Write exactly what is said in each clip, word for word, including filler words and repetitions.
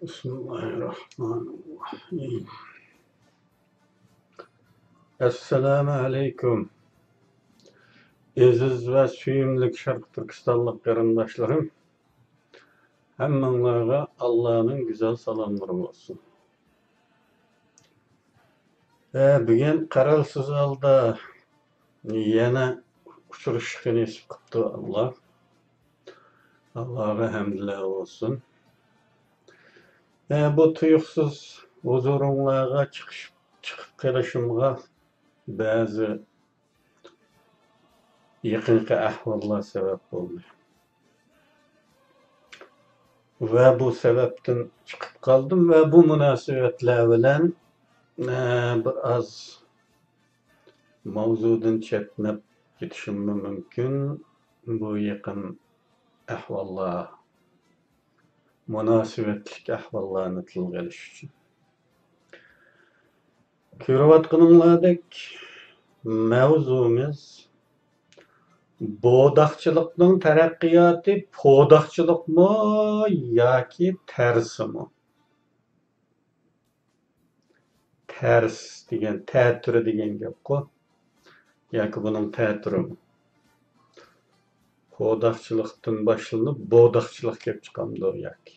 بىسمىللاھىرراھمانىرراھىم. ئەسسالامۇ ئەلەيكۇم. ئەزىز ۋە سۆيۈملۈك شەرقىي تۈركىستانلىق قېرىنداشلىرىم، ھەممىڭلارغا ئاللانىڭ گۈزەل سالاملىرى بولسۇن. ھە، بۈگۈن قەرەلسىز ھالدا يەنە ئۇچرىشىشقا نېسىپ قىپتۇ ئاللا. ئاللاغا ھەمدلەر بولسۇن. ھە، بۇ تۇيۇقسىز ھۇزۇرۇڭلارغا چىقىش، چىقىپ قېلىشىمغا بەزى يېقىنقى ئەھۋاللار سەۋەب بولدى. ۋە بۇ سەۋەبتىن چىقىپ قالدىم ۋە بۇ مۇناسىۋەتلەر بىلەن، ئە، بىر ئاز ماۋزۇدىن چەتنەپ كېتىشىممۇ مۇمكىن. بۇ يېقىن ئەھۋاللار، مۇناسىۋەتلىك ئەھۋاللارنى تىلغا ئېلىش ئۈچۈن. كۆرۈۋاتقىنىڭلاردەك مەۋزۇمىز بوداقچىلىقنىڭ تەرەققىياتى پوداقچىلىقمۇ ياكى تەرسىمۇ؟ تەرس دېگەن، تە تۈرى دېگەن گەپقۇ. ياكى بۇنىڭ تە تۈرىمۇ؟ پوداقچىلىقتىن باشلىنىپ بوداقچىلىق كېلىپ چىقامدۇ ياكى؟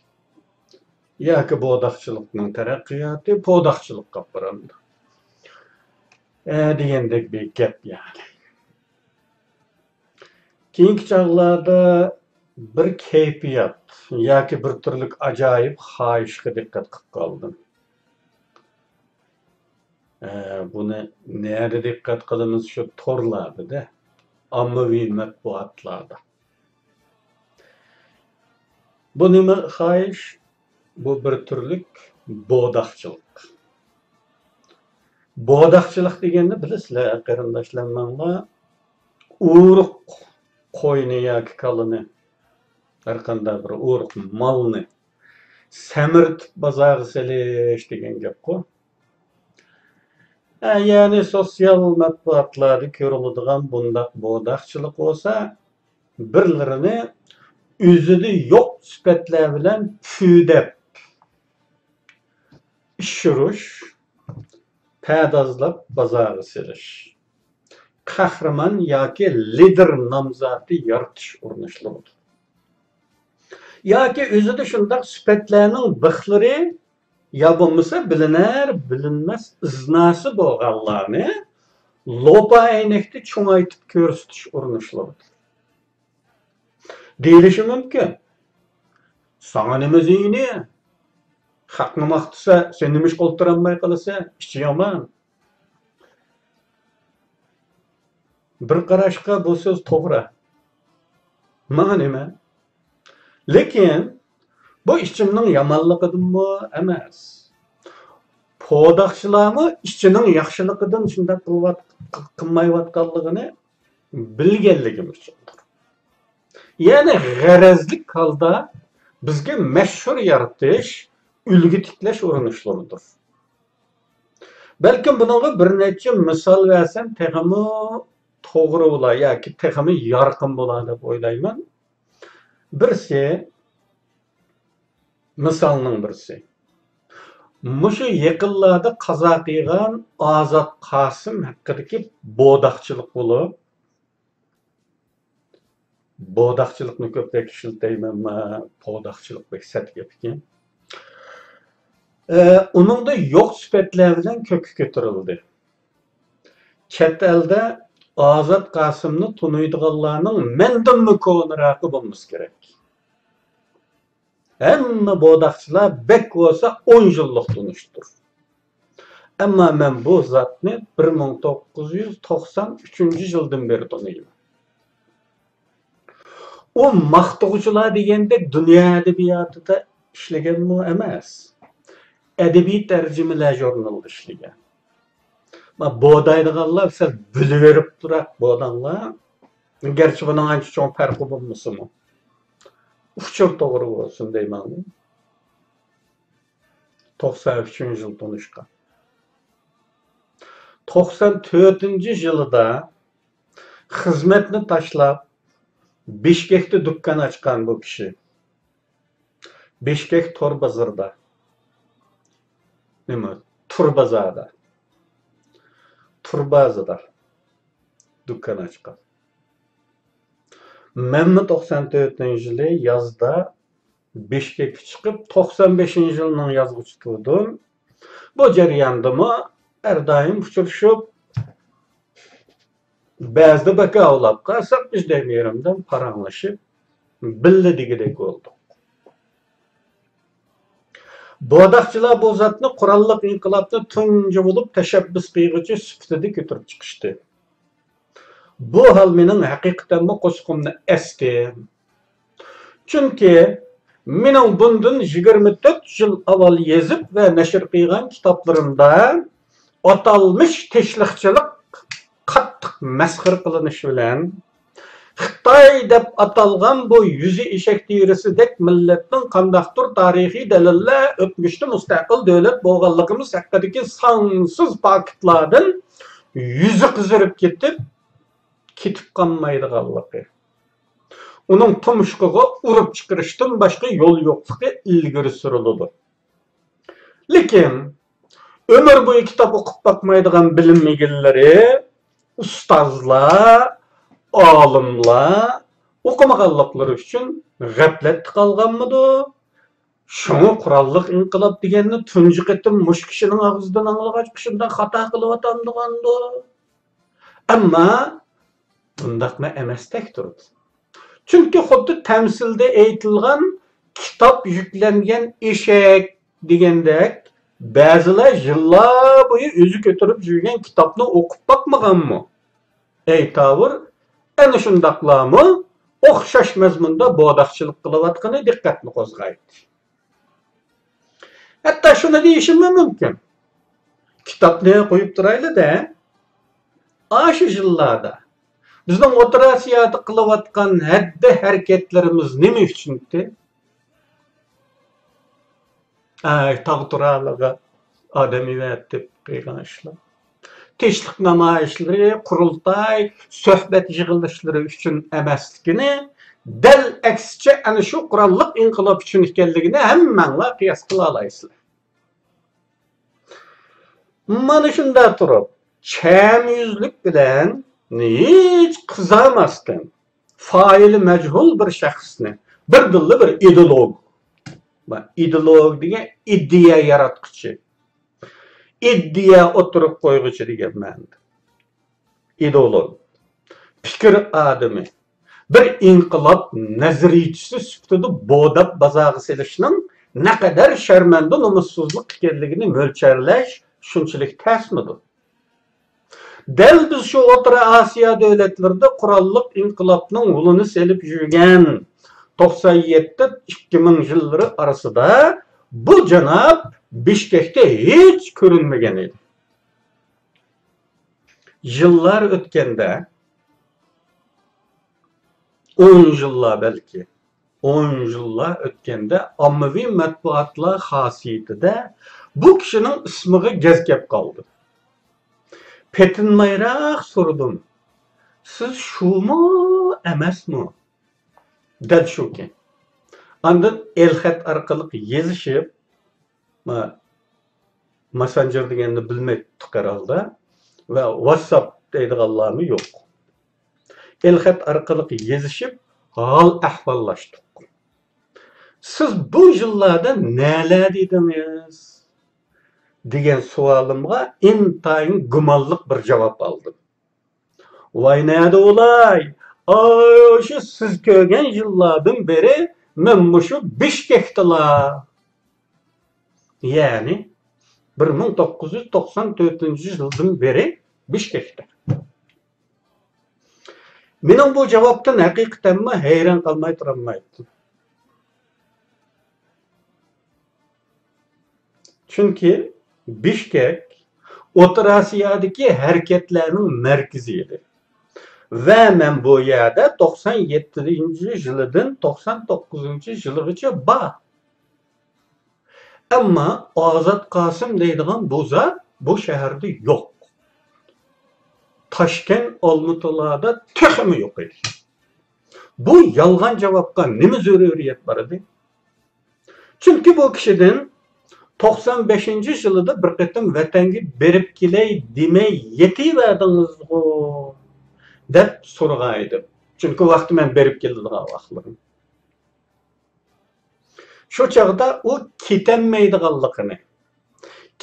ياكى بوداقچىلىقنىڭ تەرەققىياتى پوداقچىلىققا ئاپىرامدۇ؟ ئە، دېگەندەك بىر گەپ يەنى. كېيىنكى چاغلاردا بىر كەيپىيات ياكى بىر تۈرلۈك ئاجايىپ خاھىشقا دىققەت قىلىپ قالدىم. ئە، بۇنى نەدە دىققەت قىلىمىز؟ شۇ تورلاردىدە، ئاممىۋى مەتبۇئاتلاردا. بۇ نېمە خاھىش؟ بۇ بىر تۈرلۈك بوداقچىلىق. بوداقچىلىق دېگەننى بىلىسىلەر، قېرىنداشلار، ماڭا ئورۇق قوينى ياكى كالىنى، ھەرقانداق بىر ئورۇق مالنى سەمرىتىپ بازارغا سېلىش دېگەن گەپقۇ. ھە، يەنى سوتسىيال مەتبۇئاتلاردا كۆرۈلىدىغان بۇنداق بوداقچىلىق بولسا، بىرلىرىنى ئۆزىدە يوق سۈپەتلەر بىلەن پۈۋدەپ ئىشۇرۇش، پەردازلاپ بازارغا سېلىش، قەھرىمان ياكى لىدېر نامزاتى يارىتىش ئۇرۇنۇشلىرىدۇر. ياكى ئۆزىدە شۇنداق سۈپەتلەرنىڭ بىخلىرى يا بولمىسا بىلىنەر بىلىنمەس ئىزناسى بولغانلارنى لوپا ئەينەكتە چوڭايتىپ كۆرسىتىش ئۇرۇنۇشلىرىدۇر. دېيىلىشى مۇمكىن، ساڭا نېمە زىيىنى؟ خەقنى ماختىسا، سەن نېمە ئىشقا ئولتۇرالماي قالىسەن؟ ئىچى يامان. بىر قاراشقا بۇ سۆز توغرا. ماڭا نېمە؟ لېكىن بۇ ئىچىمنىڭ يامانلىقىدىنمۇ ئەمەس. پوداقچىلارمۇ ئىچىنىڭ ياخشىلىقىدىن شۇنداق قىلىۋات-، قىلمايۋاتقانلىقىنى بىلگەنلىكىم ئۈچۈندۇر. يەنى غەرەزلىك ھالدا بىزگە مەشھۇر يارىتىش، ئۈلگە تىكلەش ئۇرۇنۇشلىرىدۇر. بەلكىم بۇنىڭغا بىر نەچچە مىسال بەرسەم تېخىمۇ توغرا بولا ياكى تېخىمۇ يارقىن بولا دەپ ئويلايمەن. بىرسى، مىسالنىڭ بىرسى، مۇشۇ يېقىنلاردا قازا قىلغان ئازات قاسىم ھەققىدىكى بوداقچىلىق بولۇپ، بوداقچىلىقنى كۆپرەك ئىشلىتەيمەن، ما، پوداقچىلىق بەك سەت گەپ ئىكەن. ئە، ئۇنىڭدا يوق سۈپەتلەر بىلەن كۆككە كۆتۈرۈلدى. چەت ئەلدە ئازات قاسىمنى تونۇيدىغانلارنىڭ مەندىنمۇ كونىراقى بولمىسا كېرەك. ھەممە بوداقچىلار بەك بولسا ئون يىللىق تونۇشتۇر. ئەمما مەن بۇ زاتنى بىر مىڭ توققۇز يۈز توقسان ئۈچىنچى يىلدىن بېرى تونۇيمەن. ئۇ ماختىغۇچىلار دېگەندەك دۇنيا ئەدەبىياتىدا ئىشلىگەنمۇ ئەمەس. ئەدەبىي تەرجىمىلەر ژۇرنىلىدا ئىشلىگەن. ما، بودايدىغانلار سەل بىلىۋېرىپتۇراق بوداڭلار. گەرچە بۇنىڭ ئانچە چوڭ پەرقى بولمىسىمۇ، ئۇچۇر توغرا بولسۇن دەيمەن. توقسان ئۈچىنچى يىل تونۇشقان. توقسان تۆتىنچى يىلىدا خىزمەتنى تاشلاپ، بىشكەكتە دۇكان ئاچقان بۇ كىشى. بىشكەك تور بازىرىدا. نېمە، تۇر بازاردا، تۇر بازىدا دۇكان ئاچقان. مەنمۇ توقسان تۆتىنچى يىلى يازدا بىشكەككە چىقىپ، توقسان بەشىنچى يىلنىڭ يازغۇچى تۇردۇم. بۇ جەرياندىمۇ ھەر دائىم ئۇچرىشىپ، بەزىدە بەك ئاۋلاپ قالساق، بىز دەم يېرىمدىن پاراڭلىشىپ، بىللە دېگۈدەك بولدۇق. بوداقچىلار بۇ زاتنى قوراللىق ئىنقىلابتا تۇنجى بولۇپ تەشەببۇس قىلغۇچى سۈپىتىدە كۆتۈرۈپ چىقىشتى. بۇ ھال مېنىڭ ھەقىقەتەنمۇ قورسىقىمنى ئەستى. چۈنكى مېنىڭ بۇندىن يىگىرمە تۆت يىل ئاۋۋال يېزىپ ۋە نەشر قىلغان كىتابلىرىمدا ئاتالمىش تىنچلىقچىلىق قاتتىق مەسخىرە قىلىنىشى بىلەن، خىتاي دەپ ئاتالغان بۇ يۈزى ئېشەك تېرىسىدەك مىللەتنىڭ قانداقتۇر تارىخىي دەلىللەر، ئۆتمۈشتە مۇستەقىل دۆلەت بولغانلىقىمىز ھەققىدىكى سانسىز پاكىتلاردىن يۈزى قىزىرىپ كېتىپ، كېتىپ قالمايدىغانلىقى، ئۇنىڭ تۇمشۇقىغا ئۇرۇپ چىقىرىشتىن باشقا يول يوقلۇقى ئىلگىرى سۈرۈلىدۇ. لېكىن ئۆمۈر بويى كىتاب ئوقۇپ باقمايدىغان بىلىم ئىگىلىرى، ئۇستازلار، ئالىملار ئوقۇمىغانلىقلىرى ئۈچۈن غەپلەتتە قالغانمىدۇ؟ شۇڭا قوراللىق ئىنقىلاب دېگەننى تۇنجى قېتىم مۇشۇ كىشىنىڭ ئاغزىدىن ئاڭلىغاچقا شۇنداق خاتا قىلىۋاتامدىغاندۇ؟ ئەمما بۇنداقمۇ ئەمەستەك تۇرىدۇ. چۈنكى خۇددى تەمسىلدە ئېيتىلغان «كىتاب يۈكلەنگەن ئېشەك» دېگەندەك، بەزىلەر يىللار بويى ئۆزى كۆتۈرۈپ يۈرگەن كىتابنى ئوقۇپ باقمىغانمۇ؟ ئەيتاۋۇر، ئەنە شۇنداقلارمۇ ئوخشاش مەزمۇندا بوداقچىلىق قىلىۋاتقىنى دىققەتنى قوزغايدۇ. ھەتتا شۇنى دېيىشىممۇ مۇمكىن، كىتابنى قويۇپ تۇرايلى-دە، ئاشۇ يىللاردا بىزنىڭ ئوتتۇرا ئاسىيادا قىلىۋاتقان ھەددى ھەرىكەتلىرىمىز نېمە ئۈچۈندى؟ ئەي، تاغ تۇرالىغا ئادەم ئەۋەتىپ قىلغان ئىشلار. تىنچلىق نامايىشلىرى، قۇرۇلتاي، سۆھبەت يىغىلىشلىرى ئۈچۈن ئەمەسلىكىنى، دەل ئەكسىچە ئەنە شۇ قوراللىق ئىنقىلاب ئۈچۈن ئىكەنلىكىنى ھەممەڭلار قىياس قىلالايسىلەر. مانا شۇنداق تۇرۇپ، چەم يۈزلۈك بىلەن ھېچ قىزارماستىن، فائىلى مەجھۇل بىر شەخسنى، بىردىنلا بىر ئىدېئولوگ، ئىدېئولوگ دېگەن ئىدىيە ياراتقۇچى، ئىدىيە ئوتتۇرىغا قويغۇچى دېگەن مەنىدە. ئىدېئولوگ، پىكىر ئادىمى، بىر ئىنقىلاب نەزەرىيىچىسى سۈپىتىدە بوداپ بازارغا سېلىشنىڭ نەقەدەر شەرمەندە، نومۇسسىزلىق ئىكەنلىكىنى مۆلچەرلەش شۇنچىلىك تەسمىدۇ؟ دەل بىز شۇ ئوتتۇرا ئاسىيا دۆلەتلىرىدە قوراللىق ئىنقىلابنىڭ ھۇلىنى سېلىپ يۈرگەن توقسان يەتتە، ئىككى مىڭ يىللىرى ئارىسىدا بۇ جاناب بىشكەكتە ھېچ كۆرۈنمىگەن ئىدى. يىللار ئۆتكەندە، ئون يىللار بەلكى، ئون يىللار ئۆتكەندە ئاممىۋى مەتبۇئاتلار خاسىيىتىدە بۇ كىشىنىڭ ئىسمىغا گەز كەپ قالدى. پېتىنمايراق سورىدىم، «سىز شۇمۇ، ئەمەسمۇ؟» دەل شۇكەن. ئاندىن ئېلخەت ئارقىلىق يېزىشىپ، ما-، ماسسېنجېر دېگەننى بىلمەيتتۇق ھەرھالدا. ۋە ۋاتساپ دەيدىغانلارمۇ يوق. ئېلخەت ئارقىلىق يېزىشىپ، ھال ئەھۋاللاشتۇق. «سىز بۇ يىللاردا نەلەردە ئىدىڭىز؟» دېگەن سوئالىمغا ئىنتايىن گۇمانلىق بىر جاۋاب ئالدىم. «ۋاي نەدە ئۇلاي، ئاشۇ سىز كۆرگەن يىللاردىن بېرى مەن مۇشۇ بىشكەكتىلا.» يەنى بىر مىڭ توققۇز يۈز توقسان تۆتىنچى يىلدىن بېرى بىشكەكتە. مېنىڭ بۇ جاۋابتىن ھەقىقەتەنمۇ ھەيران قالماي تۇرالمايتتىم. چۈنكى بىشكەك ئوتتۇرا ئاسىيادىكى ھەرىكەتلەرنىڭ مەركىزى ئىدى. ۋە مەن بۇ يەردە توقسان يەتتىنچى يىلىدىن توقسان توققۇزىنچى يىلىغىچە بار. ئەمما ئازات قاسىم دەيدىغان بۇ زات بۇ شەھەردە يوق. تاشكەنت، ئالمۇتىلاردا تېخىمۇ يوق ئىدى. بۇ يالغان جاۋابقا نېمە زۆرۈرىيەت بار ئىدى؟ چۈنكى بۇ كىشىدىن توقسان بەشىنچى يىلىدا بىر قېتىم ۋەتەنگە بېرىپ كېلەي دېمەي يېتىۋەردىڭىزغۇ دەپ سورىغان ئىدىم. چۈنكى ۋاقتى مەن بېرىپ كېلىدىغان ۋاقىتلىرىم. شۇ چاغدا ئۇ كېتەلمەيدىغانلىقىنى،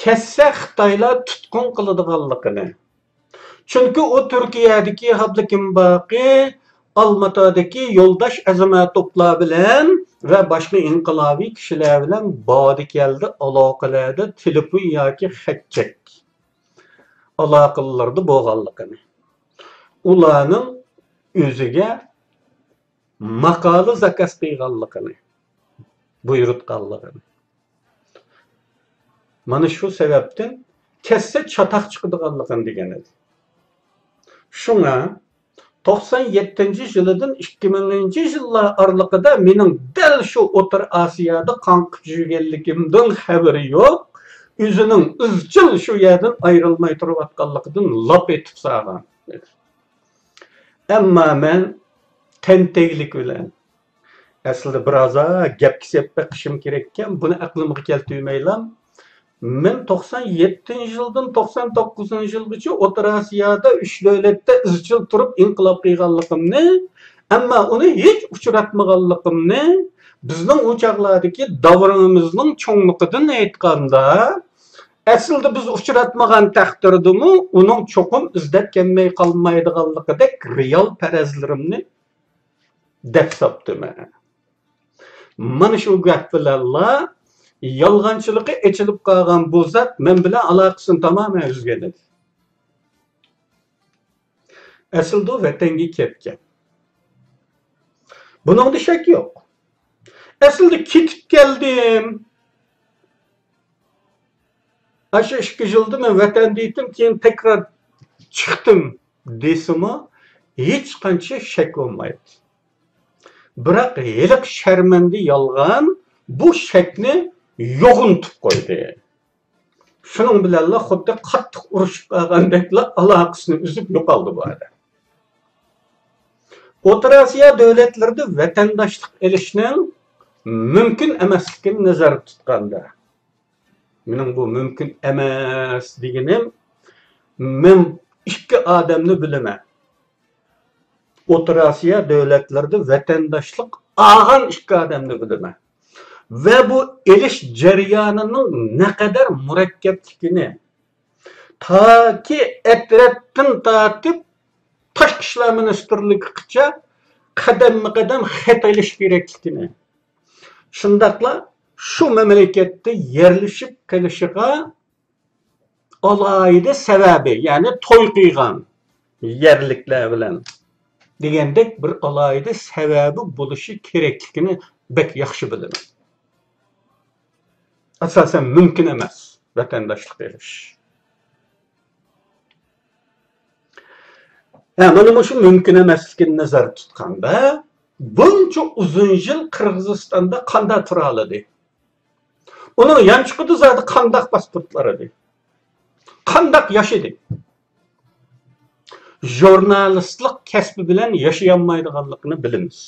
كەتسە خىتايلار تۇتقۇن قىلىدىغانلىقىنى، چۈنكى ئۇ تۈركىيەدىكى ھابلىكىمباقى، ئالماتادىكى يولداش ئەزىمەتوپلار بىلەن ۋە باشقا ئىنقىلابىي كىشىلەر بىلەن باردا-كەلدە ئالاقىلەردە تېلېفون ياكى خەت-چەت ئالاقىلىرىدا بولغانلىقىنى، ئۇلارنىڭ ئۆزىگە ماقالە زاكاز قىلغانلىقىنى، بۇيرۇتقانلىقىنى، مانا شۇ سەۋەبتىن كەتسە چاتاق چىقىدىغانلىقىنى دېگەن ئىدى. شۇڭا توقسان يەتتىنچى يىلىدىن ئىككى مىڭىنچى يىللار ئارىلىقىدا مېنىڭ دەل شۇ ئوتتۇرا ئاسىيادا قاڭقىپ يۈرگەنلىكىمدىن خەۋىرى يوق، ئۆزىنىڭ ئىزچىل شۇ يەردىن ئايرىلماي تۇرۇۋاتقانلىقىدىن لاپ ئېتىپ سالغان. ئەمما مەن تەنتەگلىك بىلەن، ئەسلىدە بىر ئازا گەپكە سېلىپ بېقىشىم كېرەككەن، بۇنى ئەقلىمگە كەلتۈرمەيلا، مەن توقسان يەتتىنچى يىلدىن توقسان توققۇزىنچى يىلغىچە ئوتتۇرا ئاسىيادا ئۈچ دۆلەتتە ئىزچىل تۇرۇپ ئىنقىلاب قىلغانلىقىمنى، ئەمما ئۇنى ھېچ ئۇچراتمىغانلىقىمنى، بىزنىڭ ئۇ چاغلاردىكى داۋرىمىزنىڭ چوڭلۇقىدىن ئېيتقاندا، ئەسلىدە بىز ئۇچراتمىغان تەقدىردىمۇ ئۇنىڭ چوقۇم ئىزدەپ كەلمەي قالمايدىغانلىقىدەك رېئال پەرەزلىرىمنى دەپ ساپتىمەن. مانا شۇ گەپ بىلەنلا يالغانچىلىقى ئېچىلىپ قالغان بۇ زات مەن بىلەن ئالاقىسىنى تامامەن ئۈزگەن ئىدى. ئەسلىدە ئۇ ۋەتەنگە كەتكەن. بۇنىڭدا شەك يوق. ئەسلىدە كېتىپ كەلدىم. ئاشۇ ئىككى يىلدا مەن ۋەتەندە ئىدىم، كېيىن تەكرار چىقتىم دېسىمۇ، ھېچقانچە شەك بولمايدۇ. بىراق ھېلىقى شەرمەندە يالغان بۇ شەكنى يوغىنىتىپ قويدى. شۇنىڭ بىلەنلا خۇددى قاتتىق ئۇرۇشۇپ قالغاندەكلا ئالاقىسىنى ئۈزۈپ يوقالدى بۇ ئادەم. ئوتتۇرا ئاسىيا دۆلەتلىرىدە ۋەتەنداشلىق ئېلىشنىڭ مۇمكىن ئەمەسلىكىنى نەزەردە تۇتقاندا، مېنىڭ بۇ مۇمكىن ئەمەس دېگىنىم، مەن ئىككى ئادەمنى بىلىمەن. ئوتتۇرا ئاسىيا دۆلەتلىرىدە ۋەتەنداشلىق ئالغان ئىككى ئادەمنى بىلىمەن. ۋە بۇ ئېلىش جەريانىنىڭ نەقەدەر مۇرەككەپلىكىنى، تاكى ئەترەتتىن تارتىپ تاشقى ئىشلار مىنىستىرلىكىگىچە قەدەممۇ قەدەم خەت ئېلىش كېرەكلىكىنى، شۇنداقلا شۇ مەملىكەتتە يەرلىشىپ قېلىشىغا ئالاھىدە سەۋەبى، يەنى توي قىلغان يەرلىكلەر بىلەن دېگەندەك بىر ئالاھىدە سەۋەبى بولۇشى كېرەكلىكىنى بەك ياخشى بىلىمەن. ئاساسەن مۇمكىن ئەمەس ۋەتەنداشلىق ئېلىش. ھە، مانا مۇشۇ مۇمكىن ئەمەسلىكىنى نەزەردە تۇتقاندا، بۇنچە ئۇزۇن يىل قىرغىزىستاندا قانداق تۇرالىدى؟ ئۇنىڭ يانچۇقىدا زادى قانداق پاسپورتلار ئىدى؟ قانداق ياشىدى؟ ژۇرنالىستلىق كەسپى بىلەن ياشىيالمايدىغانلىقىنى بىلىمىز.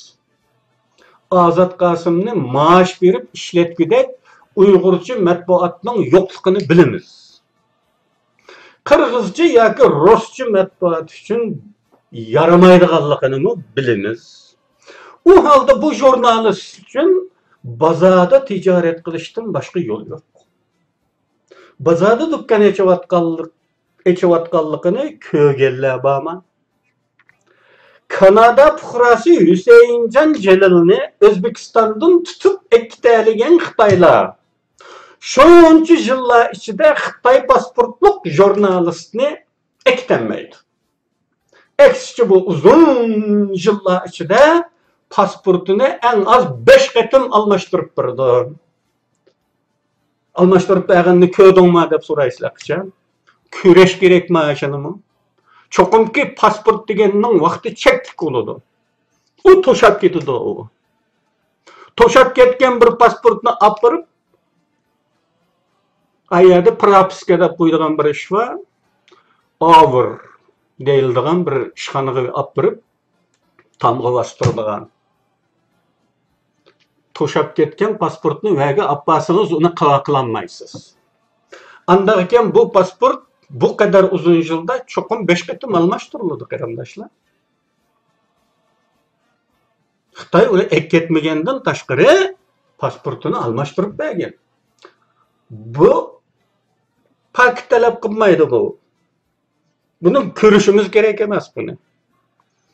ئازات قاسىمنى مائاش بېرىپ ئىشلەتكۈدەك ئۇيغۇرچە مەتبۇئاتنىڭ يوقلۇقىنى بىلىمىز. قىرغىزچە ياكى رۇسچە مەتبۇئات ئۈچۈن يارىمايدىغانلىقىنىمۇ بىلىمىز. ئۇ ھالدا بۇ ژۇرنالىست ئۈچۈن بازاردا تىجارەت قىلىشتىن باشقا يول يوق. بازاردا دۇكان ئېچىۋاتقانلىق، ئېچىۋاتقانلىقىنى كۆرگەنلەر بارمۇ؟ كانادا پۇقراسى ھۈسەيىنجان جېلىلنى ئۆزبېكىستاندىن تۇتۇپ ئەكېتەلىگەن خىتايلار شۇنچە يىللار ئىچىدە خىتاي پاسپورتلۇق ژۇرنالىستنى ئەكېتەلمەيدۇ. ئەكسىچە، بۇ ئۇزۇن يىللار ئىچىدە پاسپورتىنى ئەڭ ئاز بەش قېتىم ئالماشتۇرۇپ بېرىدۇ. ئالماشتۇرۇپ بەرگەننى كۆردۈڭما دەپ سورايسىلەر قاچان؟ كۆرۈش كېرەكما ئاشۇنىمۇ؟ چوقۇمكى پاسپورت دېگەننىڭ ۋاقتى چەكلىك بولىدۇ. ئۇ توشاپ كېتىدۇ ئۇ. توشاپ كەتكەن بىر پاسپورتنى ئاپىرىپ، ئا يەردە پراپىسكا دەپ قويىدىغان بىر ئىش بار. ئاۋېر دېيىلىدىغان بىر ئىشخانىغا ئاپىرىپ، تامغا باستۇرىدىغان. توشاپ كەتكەن پاسپورتنى ۋەگە ئاپارسىڭىز، ئۇنى قاۋا قىلالمايسىز. ئانداق ئىكەن، بۇ پاسپورت بۇ قەدەر ئۇزۇن يىلدا چوقۇم بەش قېتىم ئالماشتۇرۇلىدۇ، قېرىنداشلار. خىتاي ئۇنى ئەكەتمىگەندىن تاشقىرى، پاسپورتىنى ئالماشتۇرۇپ بەرگەن. بۇ پاكىت تەلەپ قىلمايدۇ بۇ. بۇنى كۆرۈشىمىز كېرەك ئەمەس بۇنى.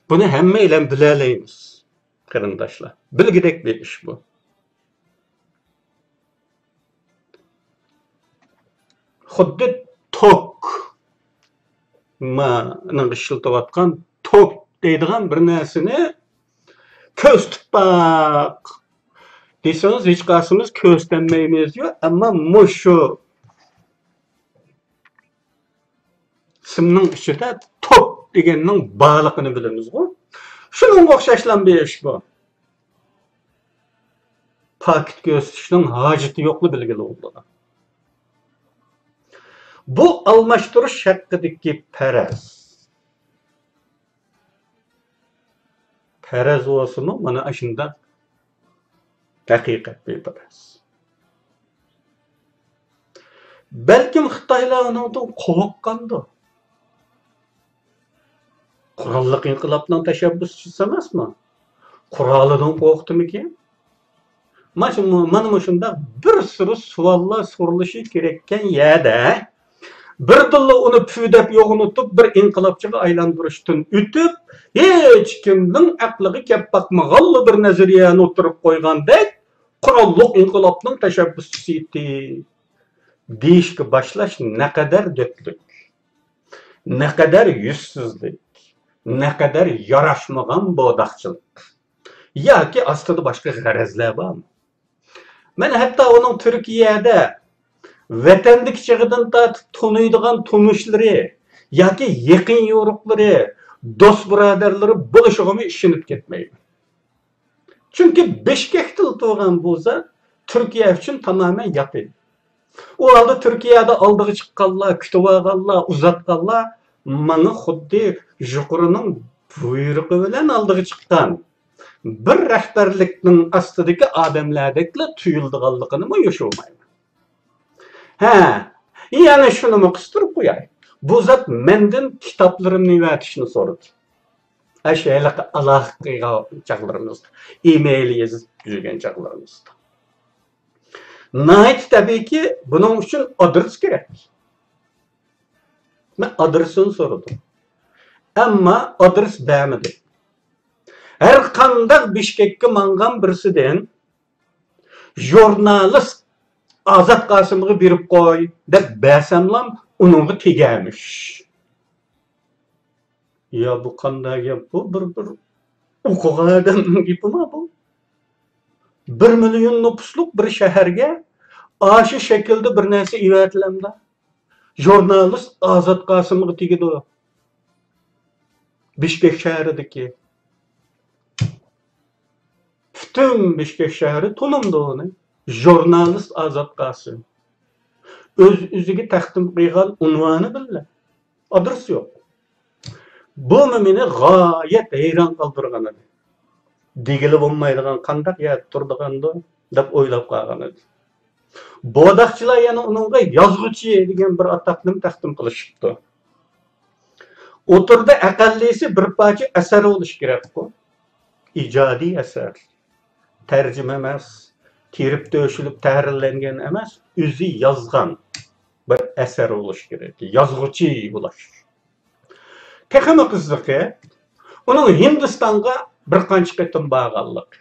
بۇنى ھەممەيلەن بىلەلەيمىز، قېرىنداشلار. بىلگۈدەك بىر ئىش بۇ. خۇددى توك، مانىڭ ئىشلىتىۋاتقان توك دەيدىغان بىر نەرسىنى كۆرسىتىپ باق دېسىڭىز، ھېچقايسىمىز كۆرسىتەلمەيمىز-يۇ، ئەمما مۇشۇ سىمنىڭ ئىچىدە توك دېگەننىڭ بارلىقىنى بىلىمىزغۇ. شۇنىڭغا ئوخشاشلا بىر ئىش بۇ. پاكىت كۆرسىتىشنىڭ ھاجىتى يوقلا بىلگىلى بولىدۇ. بۇ ئالماشتۇرۇش ھەققىدىكى پەرەز. پەرەز بولسىمۇ، مانا ئاشۇنداق ھەقىقەت بىر پەرەز. بەلكىم خىتايلار ئۇنىڭدىن قورققاندۇ؟ قوراللىق ئىنقىلابنىڭ تەشەببۇسچىسى ئەمەسمۇ؟ قورالىدىن قورقتىمىكىن؟ مانا شۇ-، مانا مۇشۇنداق بىر سۈرۈ سوئاللار سورىلىشى كېرەككەن يەردە، بىردىنلا ئۇنى پۈ دەپ يوغىنىتىپ، بىر ئىنقىلابچىغا ئايلاندۇرۇشتىن ئۆتۈپ، ھېچكىمنىڭ ئەقلىگە كەپ باقمىغانلا بىر نەزەرىيەنى ئوتتۇرىغا قويغاندەك، قوراللىق ئىنقىلابنىڭ تەشەببۇسچىسى ئىدى دېيىشكە باشلاش نەقەدەر دۆتلۈك، نەقەدەر يۈزسىزلىك، نەقەدەر ياراشمىغان بوداقچىلىق. ياكى ئاستىدا باشقا غەرەزلەر بارمۇ؟ مەن ھەتتا ئۇنىڭ تۈركىيەدە ۋەتەندىكى چېغىدىن تارتىپ تونۇيدىغان تونۇشلىرى ياكى يېقىن يورۇقلىرى، دوست بۇرادەرلىرى بولۇشىغىمۇ ئىشىنىپ كەتمەيمەن. چۈنكى بىشكەكتىلا تۇرغان بۇ زات تۈركىيە ئۈچۈن تامامەن يات ئىدى. ئۇ ھالدا تۈركىيەدە ئالدىغا چىققانلار، كۈتۈۋالغانلار، ئۇزاتقانلار ماڭا خۇددى يۇقىرىنىڭ بۇيرۇقى بىلەن ئالدىغا چىققان بىر رەھبەرلىكنىڭ ئاستىدىكى ئادەملەردەكلا تۇيۇلىدىغانلىقىنىمۇ يوشۇرمايمەن. ھە، يەنە شۇنىمۇ قىستۇرۇپ قوياي. بۇ زات مەندىن كىتابلىرىمنى ئەۋەتىشنى سورىدى. ئاشۇ ھېلىقى ئالاقە قىلغان چاغلىرىمىزدا، ئىمېيل يېزىپ يۈرگەن چاغلىرىمىزدا. ناھايىتى تەبىئىيكى، بۇنىڭ ئۈچۈن ئادرېس كېرەك. مەن ئادرېسىنى سورىدىم. ئەمما ئادرېس بەرمىدى. ھەر قانداق بىشكەككە ماڭغان بىرسىدىن، ژۇرنالىست ئازات قاسىمغا بېرىپ قوي دەپ بەرسەملام، ئۇنىڭغا تېگەرمىش. يا بۇ قانداق گەپ بۇ؟ بىر، بىر ئوقۇغان ئادەمنىڭ گېپىما بۇ؟ بىر مىليون نوپۇسلۇق بىر شەھەرگە ئاشۇ شەكىلدە بىر نەرسە ئېۋەتىلەمدۇ؟ ژۇرنالىست ئازات قاسىمغا تېگىدۇ. بىشكەك شەھىرىدىكى پۈتۈن بىشكەك شەھىرى تونۇمدۇ ئۇنى. ژۇرنالىست ئازات قاسىم. ئۆز-ئۆزىگە تەقدىم قىلغان ئۇنۋانى بىللە. ئادرېس يوق. بۇمۇ مېنى غايەت ھەيران قالدۇرغان ئىدى. دېگىلى بولمايدىغان قانداق يەردە تۇرىدىغاندۇ دەپ ئويلاپ قالغان ئىدى. بوداقچىلار يەنە ئۇنىڭغا يازغۇچى دېگەن بىر ئاتاقنىمۇ تەقدىم قىلىشىپتۇ. ئوتتۇرىدا ئەقەللىسى بىر پارچە ئەسەر بولۇشى كېرەكقۇ. ئىجادىي ئەسەر. تەرجىمە ئەمەس، تېرىپ تۆشۈلۈپ تەھرىرلەنگەن ئەمەس، ئۆزى يازغان بىر ئەسەر بولۇشى كېرەك. يازغۇچى بولۇش. تېخىمۇ قىزىقى، ئۇنىڭ ھىندىستانغا بىر قانچە قېتىم بارغانلىقى.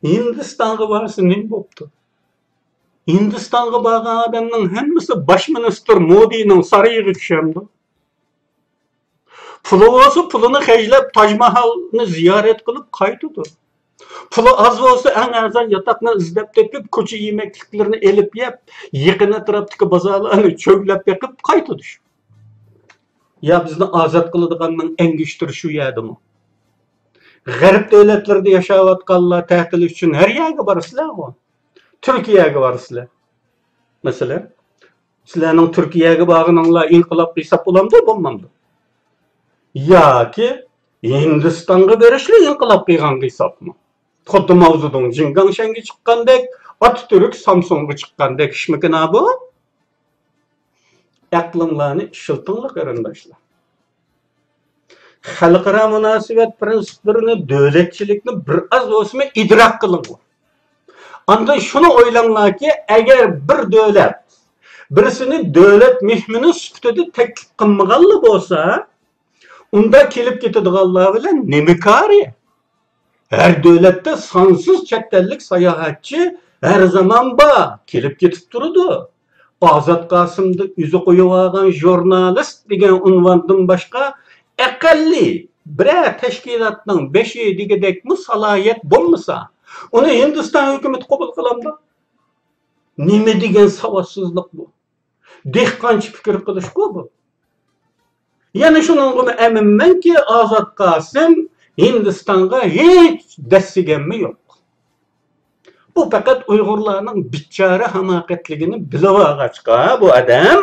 ھىندىستانغا بارسا نېمە بوپتۇ؟ ھىندىستانغا بارغان ئادەمنىڭ ھەممىسى باش مىنىستىر مودىنىڭ سارىيىغا چۈشەمدۇ؟ پۇلى بولسا پۇلىنى خەجلەپ، تاج ماھالنى زىيارەت قىلىپ قايتىدۇ. پۇلى ئاز بولسا ئەڭ ئەرزان ياتاقنى ئىزدەپ تېپىپ، كوچا يېمەكلىكلىرىنى ئېلىپ يەپ، يېقىن ئەتراپتىكى بازارلارنى چۆگلەپ بېقىپ قايتىدۇ. يا بىزنى ئازاد قىلىدىغاننىڭ ئەڭگۈشتىرى شۇ يەردىمۇ؟ غەرب دۆلەتلىرىدە ياشاۋاتقانلار تەتىل ئۈچۈن ھەر يەرگە بارىسىلەرغۇ. تۈركىيەگە بارىسىلەر. مەسىلەن، سىلەرنىڭ تۈركىيەگە بارغىنىڭلار ئىنقىلابقا ھېساب بولامدۇ، بولمامدۇ؟ ياكى ھىندىستانغا بېرىشلا ئىنقىلاب قىلغانغا ھېسابمۇ؟ خۇددى ماۋزېدۇڭ جىڭگاڭشەنگە چىققاندەك، ئاتاتۈرك سامسۇنغا چىققاندەك ئىشمىكىنا بۇ؟ ئەقلىڭلارنى ئىشلىتىڭلار، قېرىنداشلار. خەلقئارا مۇناسىۋەت پىرىنسىپلىرىنى، دۆلەتچىلىكنى بىر ئاز بولسىمۇ ئىدراك قىلىڭلار. ئاندىن شۇنى ئويلاڭلاركى، ئەگەر بىر دۆلەت بىرسىنى دۆلەت مېھمىنى سۈپىتىدە تەكلىپ قىلمىغانلا بولسا، ئۇندا كېلىپ كېتىدىغانلار بىلەن نېمە كارى؟ ھەر دۆلەتتە سانسىز چەت ئەللىك ساياھەتچى ھەر زامان بار، كېلىپ كېتىپ تۇرىدۇ. ئازات قاسىمدا ئۆزى قويۇۋالغان ژۇرنالىست دېگەن ئۇنۋاندىن باشقا ئەقەللىي بىرەر تەشكىلاتنىڭ بېشى دېگۈدەكمۇ سالاھىيەت بولمىسا، ئۇنى ھىندىستان ھۆكۈمىتى قوبۇل قىلامدۇ؟ نېمە دېگەن ساۋاتسىزلىق بۇ؟ دېھقانچە پىكىر قىلىشقۇ بۇ. يەنە شۇنىڭغىمۇ ئەمىنمەنكى، ئازاد قاسىم ھىندىستانغا ھېچ دەسسىگەنمۇ يوق. بۇ پەقەت ئۇيغۇرلارنىڭ بىچارە ھاماقەتلىكىنى بىلىۋالغاچقا، بۇ ئادەم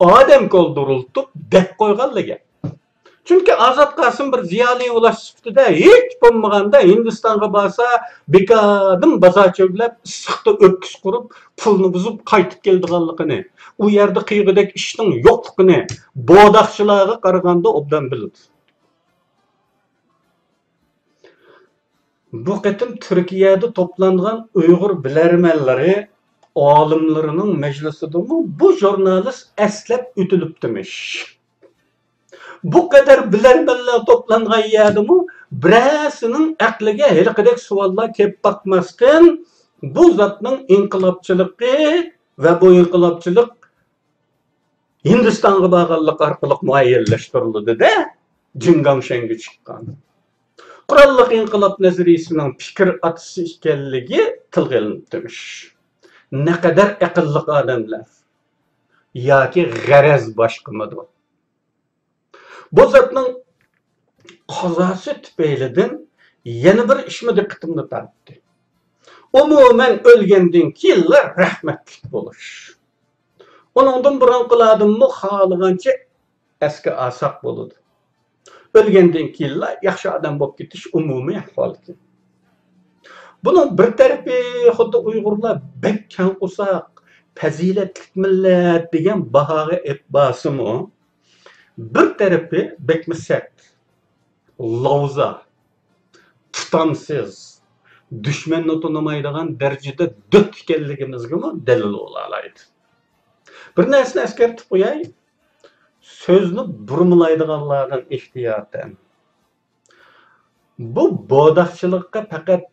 ئادەم كولدۇرۇلتۇپ دەپ قويغانلا گەپ. چۈنكى ئازاد قاسىم بىر زىيالىي يولداش سۈپىتىدە ھېچ بولمىغاندا ھىندىستانغا بارسا، بىكاردىن بازار چۆگىلەپ، ئىسسىقتا ئۆپكىسى قۇرۇپ، پۇلنى بۇزۇپ قايتىپ كېلىدىغانلىقىنى، ئۇ يەردە قىلغۇدەك ئىشنىڭ يوقلۇقىنى بوداقچىلارغا قارىغاندا ئوبدان بىلىدۇ. بۇ قېتىم تۈركىيەدە توپلانغان ئۇيغۇر بىلەرمەنلىرى ئالىملىرىنىڭ مەجلىسىدىمۇ بۇ ژۇرنالىست ئەسلەپ ئۆتۈلۈپتىمىش. بۇ قەدەر بىلەرمەنلەر توپلانغان يەردىمۇ بىرەرسىنىڭ ئەقلىگە ھېلىقىدەك سوئاللار كېلىپ باقماستىن، بۇ زاتنىڭ ئىنقىلابچىلىقى ۋە بۇ ئىنقىلابچىلىق ھىندىستانغا بارغانلىق ئارقىلىق مۇئەييەنلەشتۈرۈلىدۇ-دە، جىڭگاڭشەنگە چىققان. قوراللىق ئىنقىلاب نەزەرىيىسىنىڭ پىكىر ئاتىسى ئىكەنلىكى تىلغا ئېلىنىپتىمىش. نەقەدەر ئەقىللىق ئادەملەر! ياكى غەرەز باشقىمىدۇ؟ بۇ زاتنىڭ قازاسى تۈپەيلىدىن يەنە بىر ئىشمۇ دىققىتىمنى تارتتى. ئومۇمەن، ئۆلگەندىن كېيىنلا رەھمەتلىك بولۇش. ئۇنىڭدىن بۇرۇنقىلاردىنمۇ خالىغانچە ئەسكى ئاساق بولىدۇ. ئۆلگەندىن كېيىنلا ياخشى ئادەم بولۇپ كېتىش ئومۇمىي ئەھۋالكەن. بۇنىڭ بىر تەرىپى، خۇددى ئۇيغۇرلار بەك كەڭ قورساق، پەزىلەتلىك مىللەت دېگەن باھاغا ئېلىپ بارسىمۇ، بىر تەرىپى بەكمۇ سەت، لاۋزا، تۇتامسىز، دۈشمەننى تونۇمايدىغان دەرىجىدە دۆت ئىكەنلىكىمىزگىمۇ دەلىل بولالايدۇ. بىر نەرسىنى ئەسكەرتىپ قوياي، سۆزنى بۇرمىلايدىغانلاردىن ئېھتىياتەن. بۇ بوداقچىلىققا پەقەت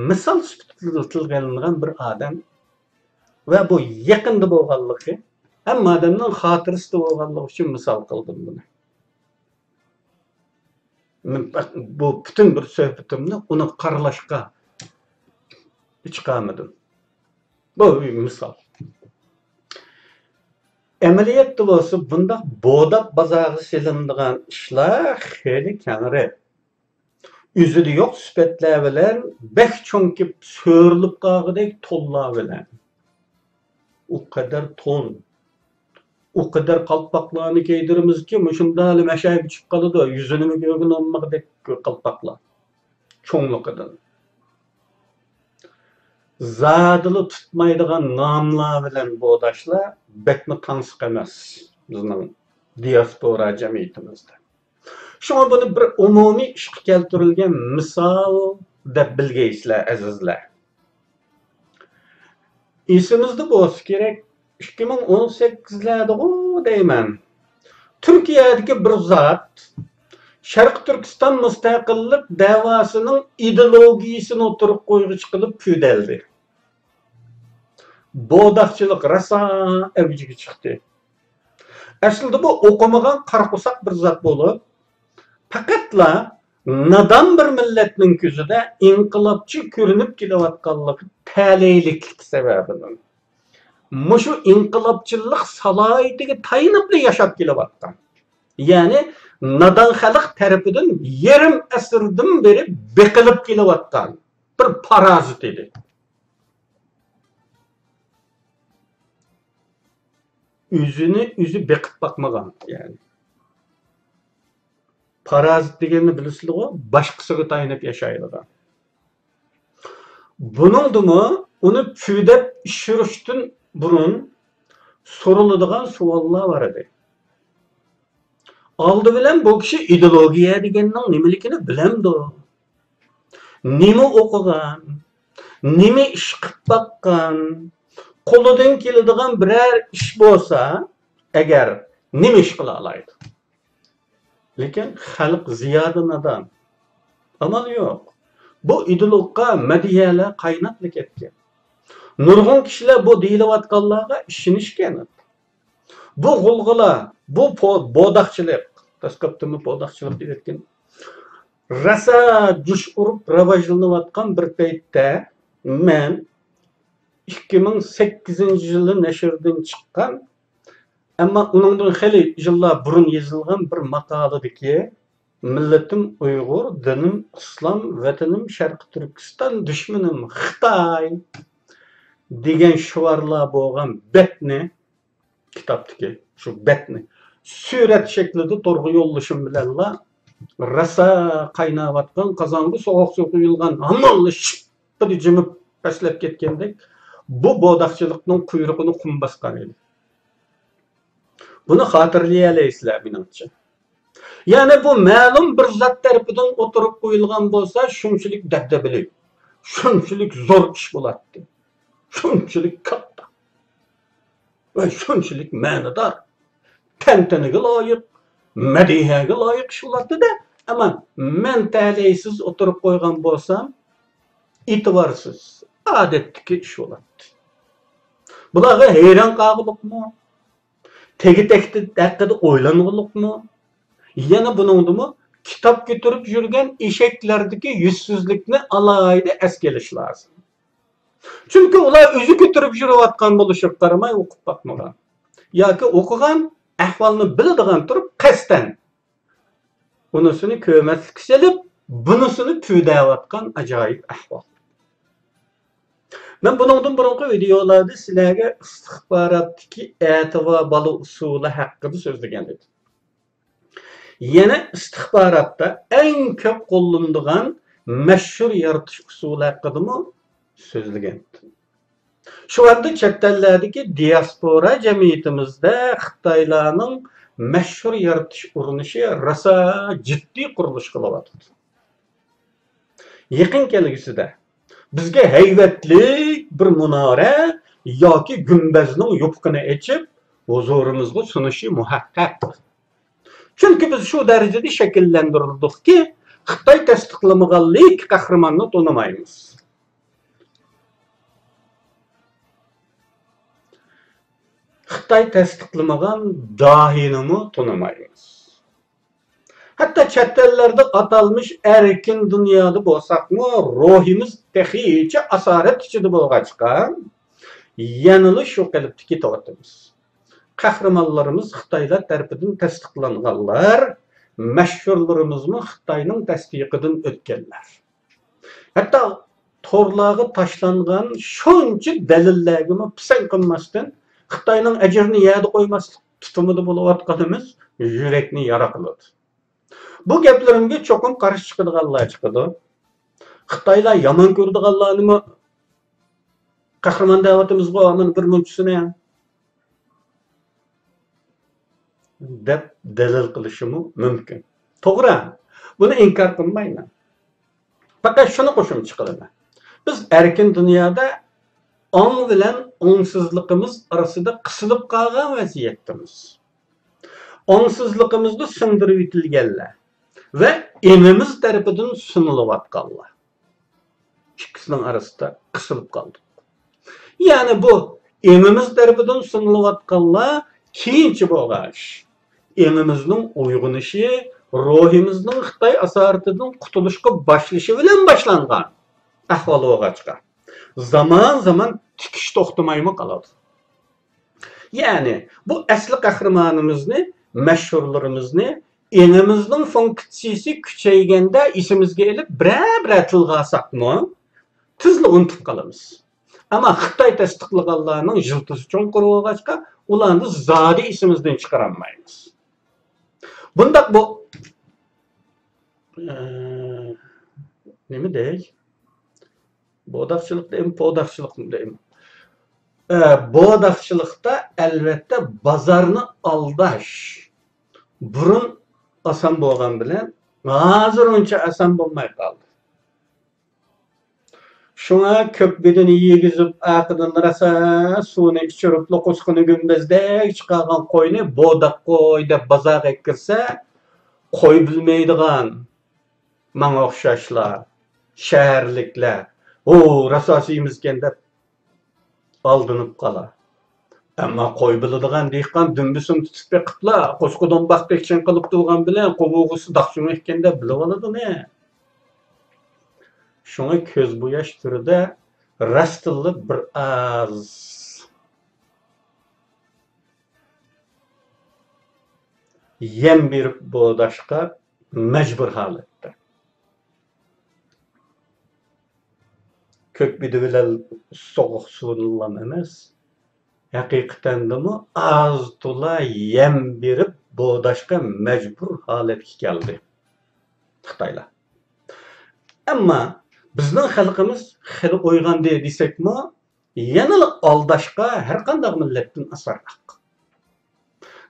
مىسال سۈپىتىدە تىلغا ئېلىنغان بىر ئادەم ۋە بۇ يېقىندا بولغانلىقى، ھەممە ئادەمنىڭ خاتىرىسىدە بولغانلىقى ئۈچۈن مىسال قىلدىم بۇنى. بۇ پۈتۈن بىر سۆھبىتىمنى ئۇنى قارىلاشقا چىقارمىدىم. بۇ مىسال. ئەمەلىيەتتە بولسا بۇنداق بوداق بازارغا سېلىنىدىغان ئىشلار خېلى كەڭرى. ئۆزىدە يوق سۈپەتلەر بىلەن، بەك چوڭىيىپ سۆرىلىپ قالغۇدەك تونلار بىلەن. ئۇ قەدەر تون، ئۇ قەدەر قالپاقلارنى كىيدۈرىمىزكى، مۇشۇنداقلا مەشەگە چۈشۈپ قالىدۇ، يۈزىنىمۇ كۆرگىلى بولمىغۇدەك قالپاقلار. چوڭلۇقىدىن. زادىلا تۇتمايدىغان ناملار بىلەن بوداشلار بەكمۇ تاڭسىق ئەمەس بىزنىڭ دىياسپورا جەمئىيىتىمىزدە. شۇڭا بۇنى بىر ئومۇمىي ئىشقا كەلتۈرۈلگەن مىسال دەپ بىلگەيسىلەر، ئەزىزلەر. ئېسىمىزدە بولسا كېرەك، ئىككى مىڭ ئون سەككىزلەردىغۇ دەيمەن، تۈركىيەدىكى بىر زات شەرقىي تۈركىستان مۇستەقىللىق دەۋاسىنىڭ ئىدېئولوگىيىسىنى ئوتتۇرىغا قويغۇچى قىلىپ پۈۋدەلدى. بوداقچىلىق راسا ئەۋجىگە چىقتى. ئەسلىدە بۇ ئوقۇمىغان قارا قورساق بىر زات بولۇپ، پەقەتلا نادان بىر مىللەتنىڭ كۆزىدە ئىنقىلابچى كۆرۈنۈپ كېلىۋاتقانلىقى تەلەيلىكلىك سەۋەبىدىن، مۇشۇ ئىنقىلابچىلىق سالاھىيىتىگە تايىنىپلا ياشاپ كېلىۋاتقان، يەنى نادان خەلق تەرىپىدىن يېرىم ئەسىردىن بېرى بېقىلىپ كېلىۋاتقان بىر پارازىت ئىدى. ئۆزىنى ئۆزى بېقىپ باقمىغان، يەنى. پارازىت دېگەننى بىلىسىلىغۇ، باشقىسىغا تايىنىپ ياشايدىغان. بۇنىڭدىمۇ ئۇنى پۈۋدەپ ئىشۇرۇشتىن بۇرۇن سورىلىدىغان سوئاللار بار ئىدى. ئالدى بىلەن بۇ كىشى ئىدېئولوگىيە دېگەننىڭ نېمىلىكىنى بىلەمدۇ؟ نېمە ئوقۇغان؟ نېمە ئىش قىلىپ باققان؟ قولىدىن كېلىدىغان بىرەر ئىش بولسا ئەگەر، نېمە ئىش قىلالايدۇ؟ لېكىن خەلق زىيادە نادان. ئامال يوق. بۇ ئىدىلوققا مەدھىيەلەر قايناپلا كەتكەن. نۇرغۇن كىشىلەر بۇ دېيىلىۋاتقانلارغا ئىشىنىشكەن. بۇ غۇلغۇلا، بۇ پو-، بوداقچىلىق، داسقاپتىمۇ بوداقچىلىق دېيىۋەتكەن. راسا جۇش ئۇرۇپ راۋاجلىنىۋاتقان بىر پەيتتە مەن ئىككى مىڭ سەككىزىنچى يىلى نەشردىن چىققان، ئەمما ئۇنىڭدىن خېلى يىللار بۇرۇن يېزىلغان بىر ماقالىدىكى «مىللىتىم ئۇيغۇر، دىنىم ئىسلام، ۋەتىنىم شەرقىي تۈركىستان، دۈشمىنىم خىتاي» دېگەن شوئارلار بولغان بەتنى، كىتابتىكى شۇ بەتنى سۈرەت شەكلىدە تورغا يوللىشىم بىلەنلا، راسا قايناۋاتقان قازانغا سوغۇق سۇ قۇيۇلغان ھامانلا شىپپىدە جىمىپ پەسلەپ كەتكەندەك، بۇ بوداقچىلىقنىڭ قۇيرۇقىنى قۇم باسقان ئىدى. بۇنى خاتىرىلىيەلەيسىلەر، مېنىڭچە. يەنى بۇ مەلۇم بىر زات تەرىپىدىن ئوتتۇرىغا قويۇلغان بولسا، شۇنچىلىك دەبدەبىلىك، شۇنچىلىك زور ئىش بولاتتى، شۇنچىلىك كاتتا ۋە شۇنچىلىك مەنىدار، تەنتەنىگە لايىق، مەدھىيەگە لايىق ئىش بولاتتى-دە. ئەمما مەن تەلەيسىز ئوتتۇرىغا قويغان بولسام، ئېتىبارسىز، ئادەتتىكى ئىش بولاتتى. بۇلارغا ھەيران قالغۇلۇقمۇ؟ تېگى-تەكتى ھەققىدە ئويلانغۇلۇقمۇ؟ يەنە بۇنىڭدىمۇ كىتاب كۆتۈرۈپ يۈرگەن ئېشەكلەردىكى يۈزسىزلىكنى ئالاھىدە ئەسكە ئېلىش لازىم. چۈنكى ئۇلار ئۆزى كۆتۈرۈپ يۈرۈۋاتقان بولۇشىغا قارىماي ئوقۇپ باقمىغان ياكى ئوقۇغان، ئەھۋالنى بىلىدىغان تۇرۇپ قەستەن ئۇنىسىنى كۆرمەسلىككە سېلىپ، بۇنىسىنى پۈۋدەۋاتقان ئاجايىپ ئەھۋال. مەن بۇنىڭدىن بۇرۇنقى ۋىدېئولاردا سىلەرگە ئىستىخباراتتىكى ئەتىۋا بالا ئۇسۇلى ھەققىدە سۆزلىگەن ئىدىم. يەنە ئىستىخباراتتا ئەڭ كۆپ قوللىنىدىغان مەشھۇر يارىتىش ئۇسۇلى ھەققىدىمۇ سۆزلىگەن. شۇ ھالدا چەت ئەللەردىكى دىياسپورا جەمئىيىتىمىزدە خىتايلارنىڭ مەشھۇر يارىتىش ئۇرۇنۇشى راسا جىددىي قۇرۇلۇش قىلىۋاتىدۇ. يېقىن كەلگۈسىدە بىزگە ھەيۋەتلىك بىر مۇنارە ياكى گۈمبەزنىڭ يوپۇقىنى ئېچىپ، ھۇزۇرىمىزغا سۇنۇشى مۇھەققەق. چۈنكى بىز شۇ دەرىجىدە شەكىللەندۈرۈلدۇقكى، خىتاي تەستىقلىمىغانلىك قەھرىماننى تونۇمايمىز. خىتاي تەستىقلىمىغان داھىينىمۇ تونۇمايمىز. ھەتتا چەت ئەللەردە ئاتالمىش ئەركىن دۇنيادا بولساقمۇ، روھىمىز تېخىچە ئاسارەت ئىچىدە بولغاچقا، يەنىلا شۇ قېلىپتا كېتىۋاتىمىز. قەھرىمانلىرىمىز خىتايلار تەرىپىدىن تەستىقلانغانلار، مەشھۇرلىرىمىزمۇ خىتاينىڭ تەستىقىدىن ئۆتكەنلەر. ھەتتا تورلارغا تاشلانغان شۇنچە دەلىللەرگىمۇ پىسەنت قىلماستىن، خىتاينىڭ ئەجرىنى يەردە قويماسلىق تۇتۇمىدا بولۇۋاتقىنىمىز يۈرەكنى يارا قىلىدۇ. بۇ گەپلىرىمگە چوقۇم قارشى چىقىدىغانلار چىقىدۇ. خىتايلار يامان كۆرىدىغانلارنىمۇ قەھرىمان دەۋاتىمىزغۇ، مانا بىر مۇنچىسىنى دەپ دەلىل قىلىشىمۇ مۇمكىن. توغرا، بۇنى ئىنكار قىلمايمەن. پەقەت شۇنى قوشۇمچە قىلىمەن. بىز ئەركىن دۇنيادا ئاڭ بىلەن ئاڭسىزلىقىمىز ئارىسىدا قىسىلىپ قالغان ۋەزىيەتتىمىز. ئاڭسىزلىقىمىزدا سىڭدۈرۈۋېتىلگەنلەر ۋە ئېڭىمىز تەرىپىدىن سۇنۇلۇۋاتقانلار. ئىككىسىنىڭ ئارىسىدا قىسىلىپ قالدۇق. يەنى بۇ ئېڭىمىز تەرىپىدىن سۇنۇلۇۋاتقانلار كېيىنچە بولغان ئىش. ئېڭىمىزنىڭ ئويغىنىشى، روھىمىزنىڭ خىتاي ئاسارىتىدىن قۇتۇلۇشقا باشلىشى بىلەن باشلانغان ئەھۋال بولغاچقا، زامان-زامان تىكىش توختىمايمۇ قالىدۇ. يەنى بۇ ئەسلى قەھرىمانىمىزنى، مەشھۇرلىرىمىزنى ئېڭىمىزنىڭ فۇنكسىيىسى كۈچەيگەندە ئېسىمىزگە ئېلىپ بىرەر-بىرەر تىلغا ئالساقمۇ، تېزلا ئۇنتۇپ قالىمىز. ئەمما خىتاي تەستىقلىغانلارنىڭ يىلتىزى چوڭقۇر بولغاچقا، ئۇلارنى زادى ئېسىمىزدىن چىقىرالمايمىز. بۇنداق بۇ ئە، نېمە دەي؟ بوداقچىلىق دەيمۇ، پوداقچىلىقمۇ دەيمۇ؟ ئە، بوداقچىلىقتا ئەلۋەتتە بازارنى ئالداش بۇرۇن ئاسان بولغان بىلەن ھازىر ئۇنچە ئاسان بولماي قالدى. شۇڭا كۆك بېدىنى يېگۈزۈپ، ئارقىدىن راسا سۇنى ئىچۈرۈپلا قۇسقىنى گۈمبەزدەك چىقارغان قوينى بوداق قوي دەپ بازارغا كىرسە، قوي بىلمەيدىغان ماڭا ئوخشاشلا شەھەرلىكلەر، ھو، راسا سېمىزكەن دەپ ئالدىنىپ قالار. ئەمما قوي بىلىدىغان دېھقان دۈمبىسىنى تۇتۇپ بېقىپلا، قوسقا دومباقتەك چىڭقىلىپ تۇرغان بىلەن قوۋۇرغىسى داقچۇڭ ئىكەن دەپ بىلىۋالىدۇ نە. شۇڭا كۆز بوياش تۈرىدە راستتىنلا بىر ئاز يەم بېرىپ بوداشقا مەجبۇر ھالەتتە. كۆك بېدە بىلەن سوغۇق سۇنىلام ئەمەس، ھەقىقەتەندىمۇ ئاز تولا يەم بېرىپ بوداشقا مەجبۇر ھالەتكە كەلدى خىتايلار. ئەمما بىزنىڭ خەلقىمىز خېلى ئويغاندى دېسەكمۇ، يەنىلا ئالداشقا ھەرقانداق مىللەتتىن ئاسانراق.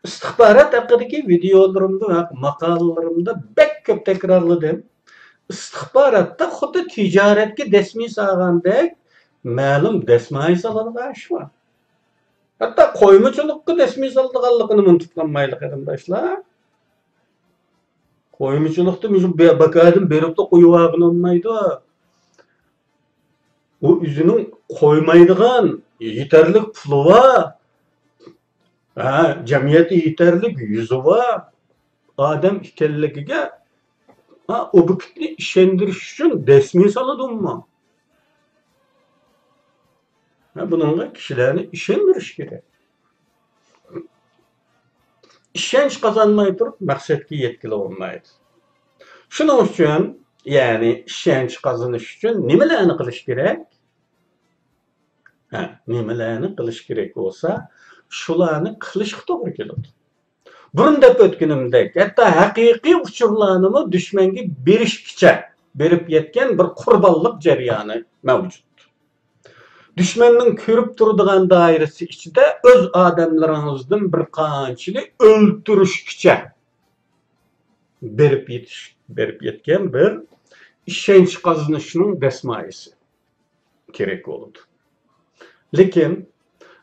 ئىستىخبارات ھەققىدىكى ۋىدېئولىرىمدا ۋە ماقالىلىرىمدا بەك كۆپ تەكرارلىدىم. ئىستىخباراتتا خۇددى تىجارەتكە دەسمىيە سالغاندەك مەلۇم دەسمايە سالىدىغان ئىش بار. ھەتتا قويمىچىلىققا دەسمىيە سالىدىغانلىقىنى ئۇنتۇپ قالمايلى، قېرىنداشلار. قويمىچىلىقتا مۇشۇ بە-، بەكەدىن بېرىپلا قويۇۋالغىلى بولمايدۇ. ئۇ ئۆزىنىڭ قويمايدىغان يېتەرلىك پۇلى بار، ھە، جەمئىيەتتە يېتەرلىك يۈزى بار ئادەم ئىكەنلىكىگە، ھە، ئوبيېكتنى ئىشەندۈرۈش ئۈچۈن دەسمىيە سالىدۇ ئۇمۇ. ھە، بۇنىڭغا كىشىلەرنى ئىشەندۈرۈش كېرەك. ئىشەنچ قازانماي تۇرۇپ مەقسەتكە يەتكىلى بولمايدۇ. شۇنىڭ ئۈچۈن، يەنى ئىشەنچ قازىنىش ئۈچۈن نېمىلەرنى قىلىش كېرەك؟ ھە، نېمىلەرنى قىلىش كېرەك بولسا، شۇلارنى قىلىشقا توغرا كېلىدۇ. بۇرۇن دەپ ئۆتكىنىمدەك، ھەتتا ھەقىقىي ئۇچۇرلارنىمۇ دۈشمەنگە بېرىشكىچە بېرىپ يەتكەن بىر قۇربانلىق جەريانى مەۋجۇت. دۈشمەننىڭ كۆرۈپ تۇرىدىغان دائىرىسى ئىچىدە ئۆز ئادەملىرىڭىزدىن بىر قانچىنى ئۆلتۈرۈشكىچە بېرىپ يېتىش، بېرىپ يەتكەن بىر ئىشەنچ قازىنىشنىڭ دەسمايىسى كېرەك بولىدۇ. لېكىن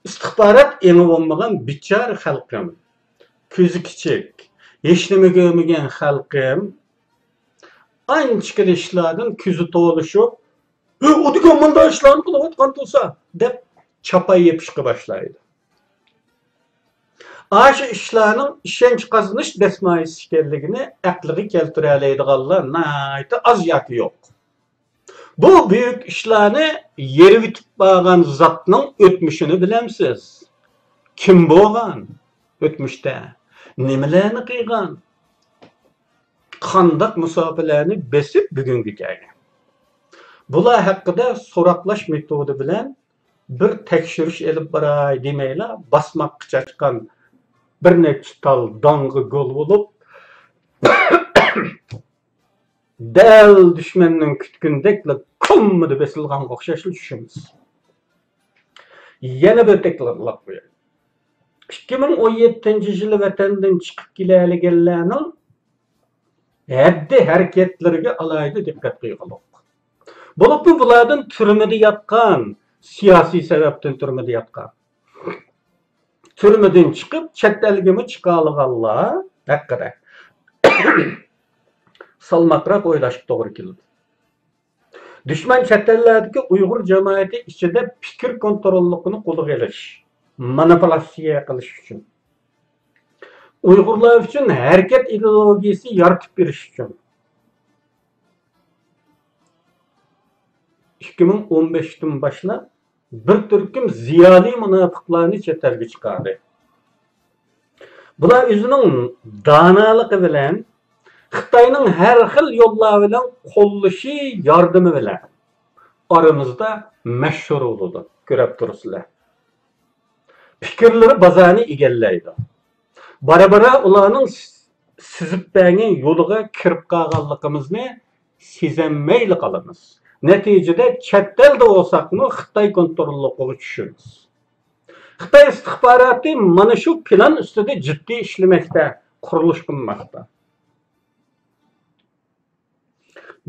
ئىستىخبارات ئېڭى بولمىغان بىچارە خەلقىم، كۆزى كىچىك، ھېچنېمە كۆرمىگەن خەلقىم ئانچىكىلا ئىشلاردىن كۆزى تولۇشۇپ، «ھە، ئۇ دېگەن مۇنداق ئىشلارنى قىلىۋاتقان تۇرسا» دەپ چاپاي يېپىشقا باشلايدۇ. ئاشۇ ئىشلارنىڭ ئىشەنچ قازىنىش دەسمايىسى ئىكەنلىكىنى ئەقلىگە كەلتۈرەلەيدىغانلار ناھايىتى ئاز ياكى يوق. بۇ بۈيۈك ئىشلارنى يېرىۋېتىپ بارغان زاتنىڭ ئۆتمۈشىنى بىلەمسىز؟ كىم بولغان؟ ئۆتمۈشتە نېمىلەرنى قىلغان؟ قانداق مۇساپىلەرنى بېسىپ بۈگۈنگە كەلگەن؟ بۇلار ھەققىدە سوراقلاش مېتودى بىلەن بىر تەكشۈرۈش ئېلىپ باراي دېمەيلا، باسماققا چاچقان بىر نەچچە تال داڭغا گول بولۇپ، دەل دۈشمەننىڭ كۈتكىنىدەكلا كوممىدا بېسىلغانغا ئوخشاشلا چۈشىمىز. يەنە بىر تەكرارلاپ قوياي. ئىككى مىڭ ئون يەتتىنچى يىلى ۋەتەندىن چىقىپ كېلەلىگەنلەرنىڭ ھەددى ھەرىكەتلىرىگە ئالاھىدە دىققەت قىلغۇلۇق. بولۇپمۇ بۇلاردىن تۈرمىدە ياتقان، سىياسىي سەۋەبتىن تۈرمىدە ياتقان، تۈرمىدىن چىقىپ چەت ئەلگىمۇ چىقالىغانلار ھەققىدە سالماقراق ئويلاشقا توغرا كېلىدۇ. دۈشمەن چەت ئەللەردىكى ئۇيغۇر جامائىتى ئىچىدە پىكىر كونتروللۇقىنى قولىغا ئېلىش، مانىپۇلياتسىيە قىلىش ئۈچۈن، ئۇيغۇرلار ئۈچۈن ھەرىكەت ئىدېئولوگىيىسى يارىتىپ بېرىش ئۈچۈن، ئىككى مىڭ ئون بەشتىن باشلاپ بىر تۈركۈم زىيالىي مۇناپىقلارنى چەت ئەلگە چىقاردى. بۇلار ئۆزىنىڭ دانالىقى بىلەن، خىتاينىڭ ھەر خىل يوللار بىلەن قوللىشى، ياردىمى بىلەن ئارىمىزدا مەشھۇر بولىدۇ، كۆرۈپ تۇرىسىلەر. پىكىرلىرى بازارنى ئىگىلەيدۇ. بارا-بارا ئۇلارنىڭ سىزىپ بەرگەن يولىغا كىرىپ قالغانلىقىمىزنى سېزەلمەيلا قالىمىز. نەتىجىدە چەت ئەلدە بولساقمۇ خىتاي كونتروللۇقىغا چۈشىمىز. خىتاي ئىستىخباراتى مانا شۇ پىلان ئۈستىدە جىددىي ئىشلىمەكتە، قۇرۇلۇش قىلماقتا.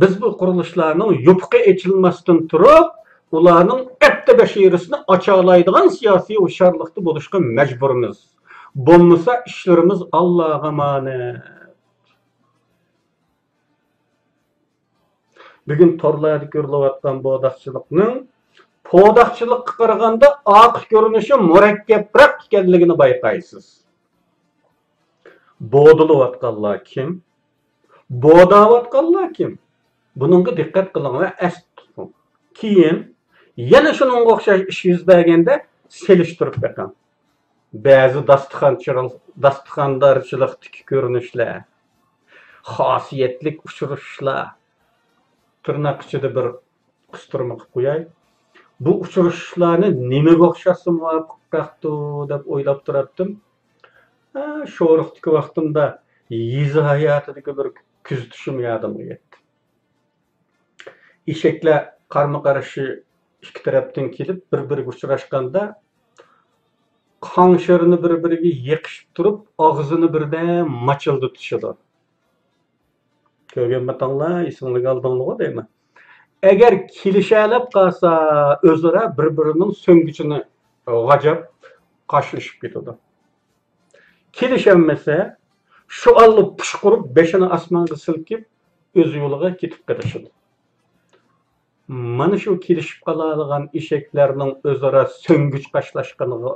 بىز بۇ قۇرۇلۇشلارنىڭ يوپۇقى ئېچىلماستىن تۇرۇپ، ئۇلارنىڭ ئەپتە بەشىرىسىنى ئاچالايدىغان سىياسىي ھوشيارلىقتا بولۇشقا مەجبۇرمىز. بولمىسا ئىشلىرىمىز ئاللاغا ئامانەت. بۈگۈن تورلاردا كۆرۈلۈۋاتقان بوداقچىلىقنىڭ پوداقچىلىققا قارىغاندا ئارقا كۆرۈنۈشى مۇرەككەپرەك ئىكەنلىكىنى بايقايسىز. بودىلىۋاتقانلار كىم؟ بوداۋاتقانلار كىم؟ بۇنىڭغا دىققەت قىلىڭ ۋە ئەستە تۇتۇڭ. كېيىن يەنە شۇنىڭغا ئوخشاش ئىش يۈز بەرگەندە سېلىشتۇرۇپ بېقىڭ. بەزى داستىخانچىغىل-، داستىخاندارچىلىقتىكى كۆرۈنۈشلەر، خاسىيەتلىك ئۇچرىشىشلار، تىرناق ئىچىدە بىر قىستۇرما قىلىپ قوياي. بۇ ئۇچرىشىشلارنى نېمىگە ئوخشاتسا مۇۋاپىقراقتۇ دەپ ئويلاپ تۇراتتىم. ھە، شورۇقتىكى ۋاقتىمدا يېزا ھاياتىدىكى بىر كۆزىتىشىم يادىمغا يەتتى. ئېشەكلەر قارمۇ قارشى ئىككى تەرەپتىن كېلىپ، بىر-بىرىگە ئۇچراشقاندا، قاڭشىرىنى بىر-بىرىگە يېقىشىپ تۇرۇپ، ئاغزىنى بىردەم ماچىلدىتىشىدۇ. كۆرگەنمىتىڭلار، ئېسىڭلارغا ئالدىڭلىغۇ دەيمەن. ئەگەر كېلىشەلەپ قالسا، ئۆزئارا بىر-بىرىنىڭ سۆڭگىچىنى غاجاپ، قاشلىشىپ كېتىدۇ. كېلىشەلمىسە، شۇ ئاللا پۇشقۇرۇپ، بېشىنى ئاسمانغا سىلكىپ، ئۆز يولىغا كېتىپ قېلىشىدۇ. مانا شۇ كېلىشىپ قالالىغان ئېشەكلەرنىڭ ئۆزئارا سۆڭگۈچ قاشلاشقىنىغا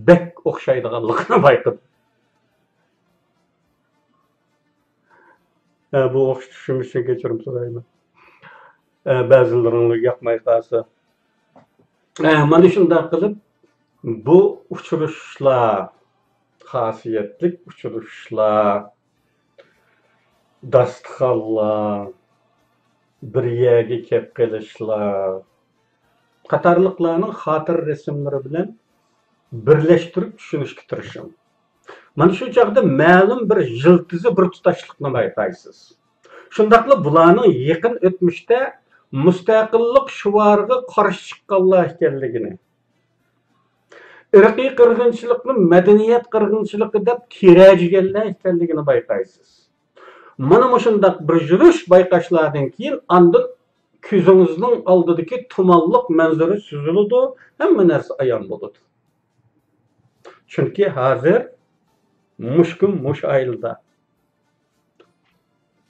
بەك ئوخشايدىغانلىقىنى بايقىدىم. ھە، بۇ ئوخشىتىشىم ئۈچۈن كەچۈرۈم سورايمەن. ھە، بەزىلىرىڭلار ياقماي قالسا. ھە، مانا شۇنداق قىلىپ، بۇ ئۇچرىشىشلار، خاسىيەتلىك ئۇچرىشىشلار، داستىخانلار، بىر يەرگە كەپ قېلىشلار قاتارلىقلارنىڭ خاتىرە رەسىملىرى بىلەن بىرلەشتۈرۈپ چۈشىنىشكە تىرىشىڭ. مانا شۇ چاغدا مەلۇم بىر يىلتىزى، بىر تۇتاشلىقنى بايقايسىز. شۇنداقلا بۇلارنىڭ يېقىن ئۆتمۈشتە مۇستەقىللىق شوئارىغا قارشى چىققانلار ئىكەنلىكىنى، ئىرقىي قىرغىنچىلىقنى مەدەنىيەت قىرغىنچىلىقى دەپ تىرەجىگەنلەر ئىكەنلىكىنى بايقايسىز. مانا مۇشۇنداق بىر يۈرۈش بايقاشلاردىن كېيىن ئاندىن كۆزىڭىزنىڭ ئالدىدىكى تۇمانلىق مەنزىرە سۈزۈلىدۇ، ھەممە نەرسە ئايان بولىدۇ. چۈنكى ھازىر مۇشۇ كۈن مۇشۇ ئائىلىدە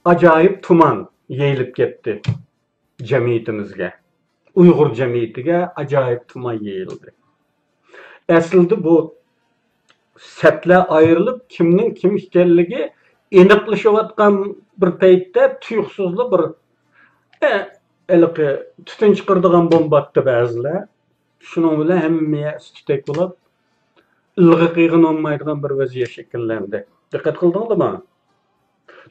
ئاجايىپ تۇمان يېيىلىپ كەتتى جەمئىيىتىمىزگە. ئۇيغۇر جەمئىيىتىگە ئاجايىپ تۇمان يېيىلدى. ئەسلىدە بۇ سەپلەر ئايرىلىپ، كىمنىڭ كىم ئىكەنلىكى ئېنىقلىشىۋاتقان بىر پەيتتە تۇيۇقسىزلا بىر، ئە، ھېلىقى تۈتۈن چىقىرىدىغان بومبا ئاتتى بەزىلەر. شۇنىڭ بىلەن ھەممە يەر ئىس-تۈتەك بولۇپ، ئىلغا قىيغىنى بولمايدىغان بىر ۋەزىيەت شەكىللەندى. دىققەت قىلدىڭلارمۇ؟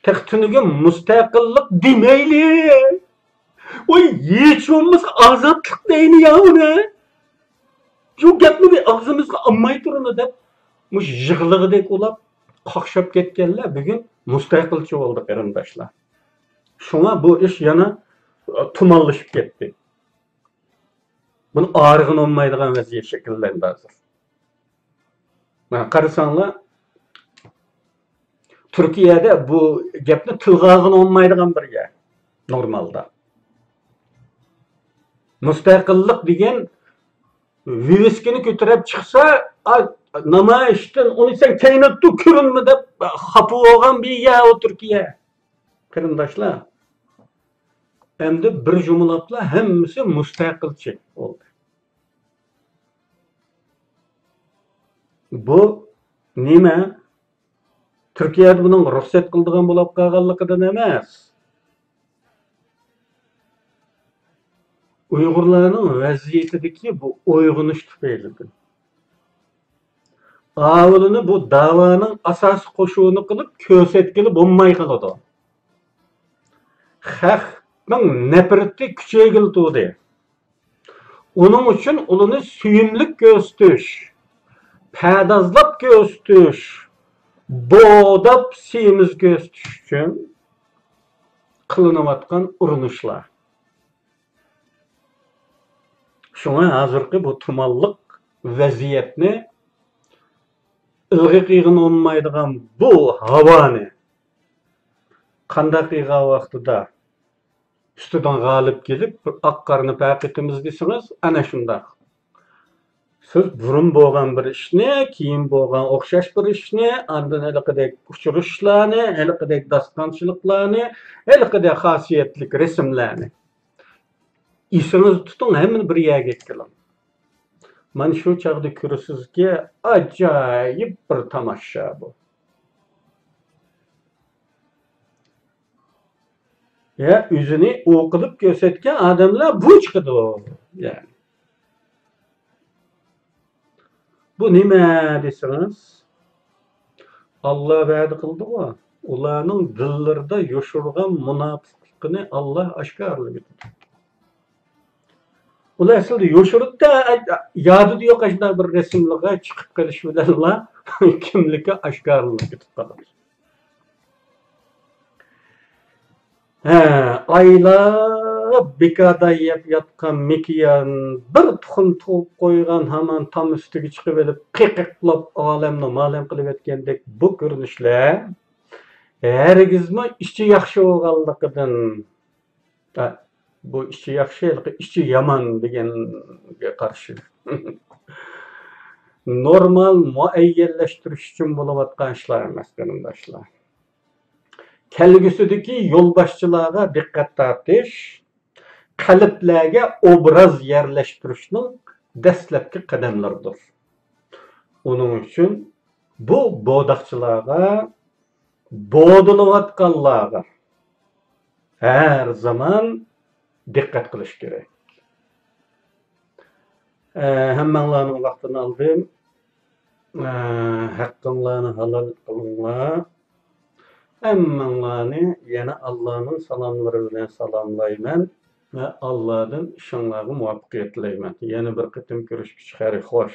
تېخى تۈنۈگۈن مۇستەقىللىق دېمەيلى. ۋاي، ھېچ بولمىسا ئازادلىق دەيلى يا ئۇنى. شۇ گەپنى بىر ئاغزىمىزغا ئالماي تۇرۇنى دەپ، مۇشۇ يىغلىغۇدەك ئۇلاپ، قاقشاپ كەتكەنلەر بۈگۈن مۇستەقىلچى بولدى، قېرىنداشلار. شۇڭا بۇ ئىش يەنە، ئە، تۇمانلىشىپ كەتتى. بۇنى ئايرىغىلى بولمايدىغان ۋەزىيەت شەكىللەندى ھازىر. مانا قارىساڭلار، تۈركىيەدە بۇ گەپنى تىلغا ئالغىلى بولمايدىغان بىر گەپ نورمالدا. مۇستەقىللىق دېگەن ۋىۋىسكىنى كۆتۈرۈپ چىقسا، ئا، نامايىشتىن، ئۇنى سەن كەينىدە تۇر، كۆرۈنمە دەپ خاپا بولغان بىر يەر ئۇ تۈركىيە. قېرىنداشلار، ئەمدى بىر جۇمىلاپلا ھەممىسى مۇستەقىلچى بولدى. بۇ نېمە؟ تۈركىيەدە بۇنىڭ رۇخسەت قىلىدىغان بولۇپ قالغانلىقىدىن ئەمەس. ئۇيغۇرلارنىڭ ۋەزىيىتىدىكى بۇ ئويغىنىش تۈپەيلىدىن. ئاۋۇلىنى بۇ داۋانىڭ ئاساسىي قوشۇنى قىلىپ كۆرسەتكىلى بولماي قالىدۇ. خەقنىڭ نەپرىتى كۈچەيگىلى تۇردى. ئۇنىڭ ئۈچۈن ئۇلىنى سۆيۈملۈك كۆرسىتىش، پەردازلاپ كۆرسىتىش، بوغداپ سېمىز كۆرسىتىش ئۈچۈن قىلىنىۋاتقان ئۇرۇنۇشلار. شۇڭا ھازىرقى بۇ تۇمانلىق ۋەزىيەتنى، ئىلغا قىيغىنى ئۇنىمايدىغان بۇ ھاۋانى قانداق قىيغان ۋاقتىدا ئۈستىدىن غالىب كېلىپ، بىر ئاق قارنى پەرق ئېتىمىز دېسىڭىز، ئەنە شۇنداق. سىز بۇرۇن بولغان بىر ئىشنى، كېيىن بولغان ئوخشاش بىر ئىشنى، ئاندىن ھېلىقىدەك ئۇچرىشىشلارنى، ھېلىقىدەك داستانچىلىقلارنى، ھېلىقىدەك خاسىيەتلىك رەسىملەرنى ئېسىڭىزدە تۇتۇڭ، ھەممىنى بىر يەرگە ئەكېلىڭ. مانا شۇ چاغدا كۆرىسىزكى، ئاجايىپ بىر تاماشا بۇ. يا، ئۆزىنى ئۇ قىلىپ كۆرسەتكەن ئادەملەر بۇ چىقىدۇ. يەنى، بۇ نېمە دېسىڭىز، ئاللا ۋەدە قىلدىغۇ، ئۇلارنىڭ دىللىرىدا يوشۇرغان مۇناپىقلىقىنى ئاللا ئاشكارىلىۋېتىدۇ. ئۇلار ئەسلىدە يوشۇرۇندا، يادىدا يوق ئاشۇنداق بىر رەسىملىرىگە چىقىپ قېلىش بىلەنلا كىملىكى ئاشكارىلىنىپ كېتىپ قالىدۇ. ھە، ئايلاپ بىكاردا يەپ ياتقان مېكىيان بىر تۇخۇم تۇغۇپ قويغان ھامان تام ئۈستىگە چىقىۋېلىپ، قىقىقلاپ ئالەمنى مالەم قىلىۋەتكەندەك بۇ كۆرۈنۈشلەر ھەرگىزمۇ ئىچى ياخشى بولغانلىقىدىن، ھە، بۇ ئىچى ياخشى، ھېلىقى ئىچى يامان دېگەنگە قارشى. نورمال مۇئەييەنلەشتۈرۈش ئۈچۈن بولۇۋاتقان ئىشلار ئەمەس، قېرىنداشلار. كەلگۈسىدىكى يولباشچىلارغا دىققەت تارتىش، قەلبلەرگە ئوبراز يەرلەشتۈرۈشنىڭ دەسلەپكى قەدەملىرىدۇر. ئۇنىڭ ئۈچۈن بۇ بوداقچىلارغا، بودىلىۋاتقانلارغا ھەر زامان دىققەت قىلىش كېرەك. ئە، ھەممەڭلارنىڭ ۋاقتىنى ئالدىم. ئە، ھەققىڭلارنى ھالال قىلىڭلار. ھەممەڭلارنى يەنە ئاللانىڭ سالاملىرى بىلەن سالاملايمەن ۋە ئاللادىن ئىشىڭلارغا مۇۋەپپەقىيەت تىلەيمەن. يەنە بىر قېتىم كۆرۈشكىچە خەير خوش.